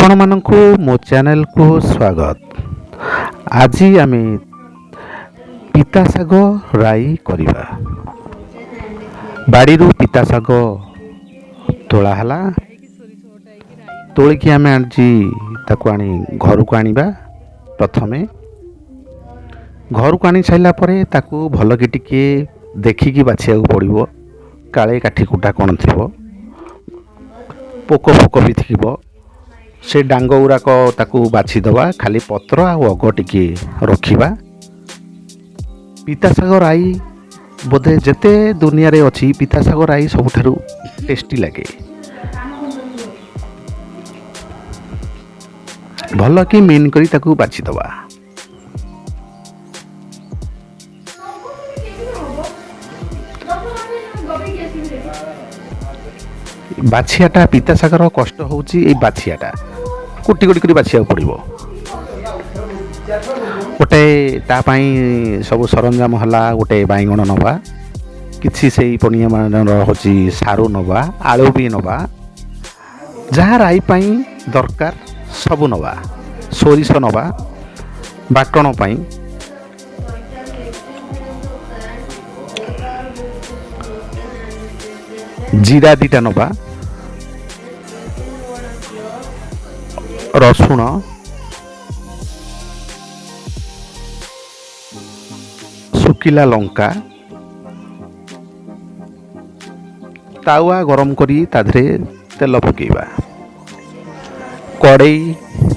ଆପଣମାନଙ୍କୁ ମୋ ଚ୍ୟାନେଲକୁ ସ୍ୱାଗତ। ଆଜି ଆମେ ପିତା ଶାଗ ରାଇ କରିବା। ବାଡ଼ିରୁ ପିତା ଶାଗ ତୋଳା ହେଲା। ତୋଳିକି ଆମେ ଆଜି ତାକୁ ଆଣି ଘରକୁ ଆଣିବା। ପ୍ରଥମେ ଘରକୁ ଆଣି ସାରିଲା ପରେ ତାକୁ ଭଲକି ଟିକେ ଦେଖିକି ବାଛିବାକୁ ପଡ଼ିବ, କାଳେ କାଠି କୁଟା କ'ଣ ଥିବ, ପୋକ ଫୋକ ବି ଥିବ। ସେ ଡାଙ୍ଗ ଗୁଡ଼ାକ ତାକୁ ବାଛିଦେବା, ଖାଲି ପତ୍ର ଆଉ ଅଗ ଟିକେ ରଖିବା। ପିତା ଶାଗ ରାଇ ବୋଧେ ଯେତେ ଦୁନିଆରେ ଅଛି, ପିତା ଶାଗ ରାଇ ସବୁଠାରୁ ଟେଷ୍ଟି ଲାଗେ। ଭଲ କି ମିନ୍ କରି ତାକୁ ବାଛିଦେବା। ବାଛିଆଟା ପିତା ଶାଗର କଷ୍ଟ ହେଉଛି। ଏଇ ବାଛିଆଟା କୁଟି କୁଟି କରି ବାଛିବାକୁ ପଡ଼ିବ। ଗୋଟେ ତା ପାଇଁ ସବୁ ସରଞ୍ଜାମ ହେଲା, ଗୋଟେ ବାଇଗଣ ନେବା, କିଛି ସେଇ ପନିଆମାନର ହେଉଛି ସାରୁ ନେବା, ଆଳୁ ବି ନେବା, ଯାହା ରାଇ ପାଇଁ ଦରକାର ସବୁ ନେବା, ସୋରିଷ ନେବା ବାଟଣ ପାଇଁ। ଜିରା 2ଟା ନେବା, ରସୁଣ, ଶୁଖିଲା ଲଙ୍କା। ତାୱା ଗରମ କରି ତା ଦେହରେ ତେଲ ପକାଇବା। କଡ଼େଇ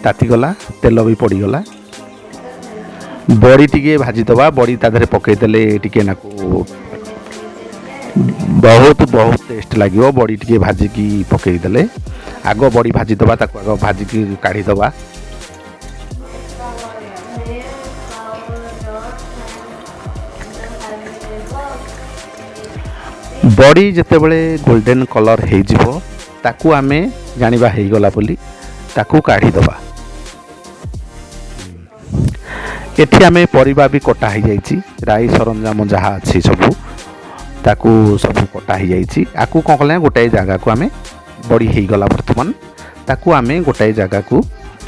ତାତିଗଲା, ତେଲ ବି ପଡ଼ିଗଲା। ବଡ଼ି ଟିକେ ଭାଜିଦେବା। ବଡ଼ି ତା ଦେହରେ ପକାଇଦେଲେ ଟିକେ ନାକୁ ବହୁତ ବହୁତ ଟେଷ୍ଟ ଲାଗିବ। ବଡ଼ି ଟିକେ ଭାଜିକି ପକାଇଦେଲେ, ଆଗ ବଡ଼ି ଭାଜିଦେବା, ତାକୁ ଆଗ ଭାଜିକି କାଢ଼ିଦେବା। ବଡ଼ି ଯେତେବେଳେ ଗୋଲ୍ଡେନ୍ କଲର୍ ହେଇଯିବ, ତାକୁ ଆମେ ଜାଣିବା ହେଇଗଲା ବୋଲି, ତାକୁ କାଢ଼ିଦେବା। ଏଠି ଆମେ ପରିବା ବି କଟା ହେଇଯାଇଛି। ରାଇ ସରଞ୍ଜାମ ଯାହା ଅଛି ସବୁ ତାକୁ ସବୁ କଟା ହେଇଯାଇଛି। ଆକୁ କ'ଣ କଲେ, ଗୋଟାଏ ଜାଗାକୁ ଆମେ, ବଡ଼ି ହେଇଗଲା ବର୍ତ୍ତମାନ, ତାକୁ ଆମେ ଗୋଟାଏ ଜାଗାକୁ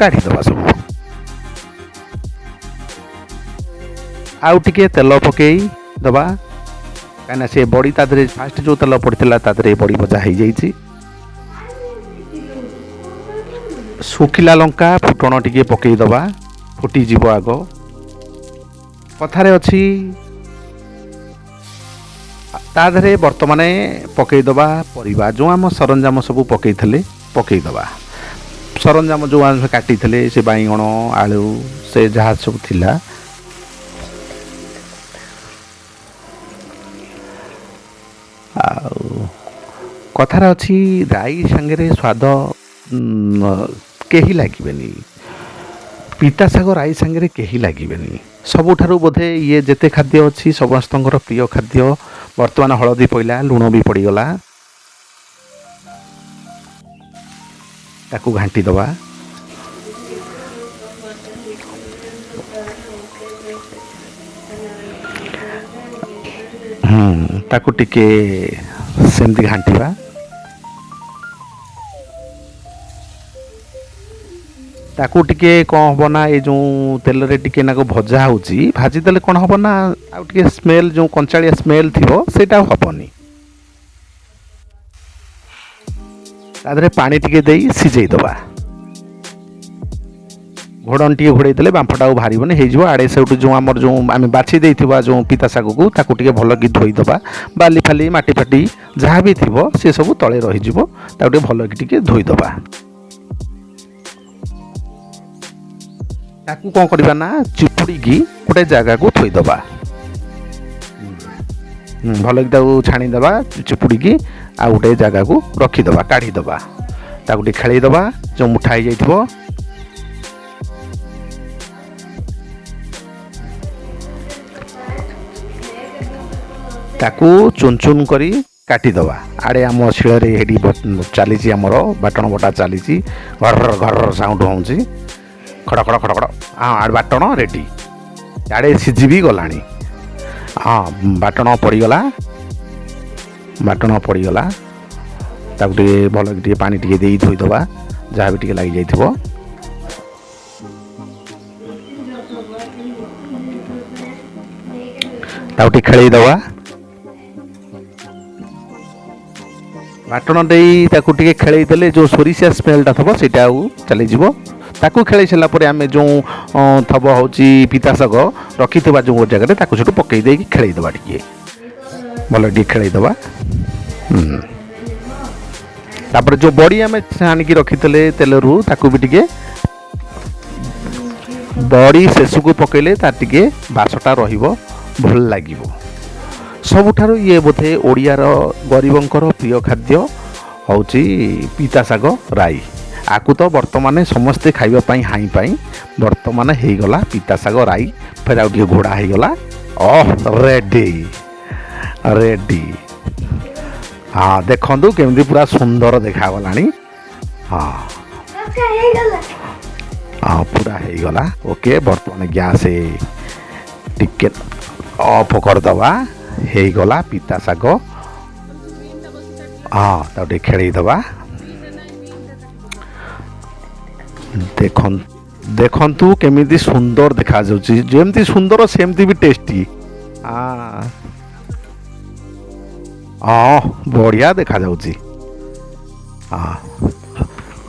କାଢ଼ିଦେବା ସବୁ। ଆଉ ଟିକେ ତେଲ ପକାଇ ଦେବା, କାହିଁକିନା ସେ ବଡ଼ି ତା ଦେହରେ ଫାଷ୍ଟ ଯେଉଁ ତେଲ ପଡ଼ିଥିଲା, ତା ଦେହରେ ବଡ଼ି ଭଜା ହେଇଯାଇଛି। ଶୁଖିଲା ଲଙ୍କା ଫୁଟଣ ଟିକେ ପକାଇଦେବା, ଫୁଟିଯିବ ଆଗ। କଥାରେ ଅଛି, ତା ଦେହରେ ବର୍ତ୍ତମାନ ପକାଇଦେବା ପରିବା, ଯେଉଁ ଆମ ସରଞ୍ଜାମ ସବୁ ପକାଇଥିଲେ ପକାଇଦେବା। ସରଞ୍ଜାମ ଯେଉଁ ଆମେ କାଟିଥିଲେ, ସେ ବାଇଗଣ, ଆଳୁ, ସେ ଯାହା ସବୁ ଥିଲା। ଆଉ କଥାରେ ଅଛି, ରାଇ ସାଙ୍ଗରେ ସ୍ୱାଦ କେହି ଲାଗିବେନି। ପିତା ଶାଗ ରାଇ ସାଙ୍ଗରେ କେହି ଲାଗିବେନି। ସବୁଠାରୁ ବୋଧେ ଇଏ ଯେତେ ଖାଦ୍ୟ ଅଛି, ସମସ୍ତଙ୍କର ପ୍ରିୟ ଖାଦ୍ୟ। ବର୍ତ୍ତମାନ ହଳଦୀ ପଡ଼ିଲା, ଲୁଣ ବି ପଡ଼ିଗଲା, ତାକୁ ଘାଣ୍ଟି ଦେବା। ତାକୁ ଟିକେ ସେମିତି ଘାଣ୍ଟିବା। ତାକୁ ଟିକେ କ'ଣ ହେବ ନା, ଏ ଯେଉଁ ତେଲରେ ଟିକେ ନାକୁ ଭଜା ହେଉଛି, ଭାଜିଦେଲେ କ'ଣ ହେବ ନା, ଆଉ ଟିକେ ସ୍ମେଲ୍, ଯେଉଁ କଞ୍ଚାଳିଆ ସ୍ମେଲ୍ ଥିବ, ସେଇଟା ଆଉ ହେବନି। ତା ଦେହରେ ପାଣି ଟିକେ ଦେଇ ସିଝେଇ ଦେବା। ଘୋଡ଼ଣି ଟିକେ ଘୋଡ଼େଇ ଦେଲେ ବାମ୍ଫଟା ଆଉ ବାହାରିବନି, ହେଇଯିବ। ଆଡ଼େ ସେଇଠୁ ଯେଉଁ ଆମର ଯେଉଁ ଆମେ ବାଛି ଦେଇଥିବା ଯେଉଁ ପିତା ଶାଗକୁ, ତାକୁ ଟିକେ ଭଲକି ଧୋଇଦେବା। ବାଲି ଫାଲି, ମାଟି ଫାଟି ଯାହା ବି ଥିବ, ସେ ସବୁ ତଳେ ରହିଯିବ। ତାକୁ ଟିକେ ଭଲକି ଟିକେ ଧୋଇଦେବା। ତାକୁ କ'ଣ କରିବା ନା, ଚିପୁଡ଼ିକି ଗୋଟେ ଜାଗାକୁ ଥୋଇଦେବା। ଭଲକି ତାକୁ ଛାଣିଦେବା, ଚିପୁଡ଼ିକି ଆଉ ଗୋଟେ ଜାଗାକୁ ରଖିଦେବା, କାଢ଼ିଦେବା। ତାକୁ ଟିକେ ଖେଳେଇଦେବା, ଯେଉଁ ମୁଠା ହେଇଯାଇଥିବ। ତାକୁ ଚୁନ ଚୁନ କରି କାଟିଦେବା। ଆଡ଼େ ଆମ ଶିଳରେ ଏଠି ଚାଲିଛି, ଆମର ବାଟଣ ବଟା ଚାଲିଛି। ଘର ଘର ସାଉଣ୍ଡ ହେଉଛି, ଖଡ଼ ଖଡ଼ ଖଡ଼ ଖଡ଼। ହଁ, ଆଡ଼େ ବାଟଣ ରେଡ଼ି, ଆଡ଼େ ସିଝି ବି ଗଲାଣି। ହଁ, ବାଟଣ ପଡ଼ିଗଲା, ବାଟଣ ପଡ଼ିଗଲା। ତାକୁ ଟିକେ ଭଲ ଟିକେ ପାଣି ଟିକେ ଦେଇ ଧୋଇଦେବା, ଯାହା ବି ଟିକେ ଲାଗିଯାଇଥିବ। ତାକୁ ଟିକେ ଖେଳେଇ ଦେବା। ବାଟଣ ଦେଇ ତାକୁ ଟିକେ ଖେଳେଇ ଦେଲେ ଯେଉଁ ସୋରିଷିଆ ସ୍ମେଲଟା ଥିବ, ସେଇଟା ଆଉ ଚାଲିଯିବ। ତାକୁ ଖେଳେଇ ସାରିଲା ପରେ ଆମେ ଯେଉଁ ଥବ ହେଉଛି ପିତା ଶାଗ ରଖିଥିବା ଯେଉଁ ଜାଗାରେ, ତାକୁ ସେଠୁ ପକେଇ ଦେଇକି ଖେଳେଇ ଦେବା ଟିକେ, ଭଲ ଟିକେ ଖେଳେଇ ଦେବା। ତାପରେ ଯେଉଁ ବଡ଼ି ଆମେ ଛାଣିକି ରଖିଥିଲେ ତେଲରୁ, ତାକୁ ବି ଟିକେ ବଡ଼ି ଶେଷକୁ ପକେଇଲେ ତାର ଟିକେ ବାସଟା ରହିବ, ଭଲ ଲାଗିବ। ସବୁଠାରୁ ଇଏ ବୋଧେ ଓଡ଼ିଆର ଗରିବଙ୍କର ପ୍ରିୟ ଖାଦ୍ୟ ହେଉଛି ପିତା ଶାଗ ରାଇ। ଆକୁ ତ ବର୍ତ୍ତମାନ ସମସ୍ତେ ଖାଇବା ପାଇଁ ହାଇଁ ପାଇଁ। ବର୍ତ୍ତମାନ ହେଇଗଲା ପିତା ଶାଗ ରାଇ। ଫେର ଆଉ ଟିକେ ଘୋଡ଼ା ହେଇଗଲା। ଅହ, ରେଡ଼ି ରେଡ଼ି। ହଁ, ଦେଖନ୍ତୁ କେମିତି ପୁରା ସୁନ୍ଦର ଦେଖାଗଲାଣି। ହଁ। ହେଇଗଲା। ହଁ, ପୁରା ହେଇଗଲା। ଓକେ, ବର୍ତ୍ତମାନ ଗ୍ୟାସ୍ ଟିକେ ଅଫ୍ କରିଦେବା। ହେଇଗଲା ପିତା ଶାଗ। ହଁ, ତାକୁ ଟିକେ ଖେଳେଇ ଦେବା। ଦେଖନ୍ତୁ କେମିତି ସୁନ୍ଦର ଦେଖାଯାଉଛି। ଯେମିତି ସୁନ୍ଦର, ସେମିତି ବି ଟେଷ୍ଟି। ହଁ, ବଢ଼ିଆ ଦେଖାଯାଉଛି। ହଁ,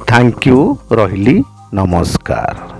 thank you, ରହିଲି, ନମସ୍କାର।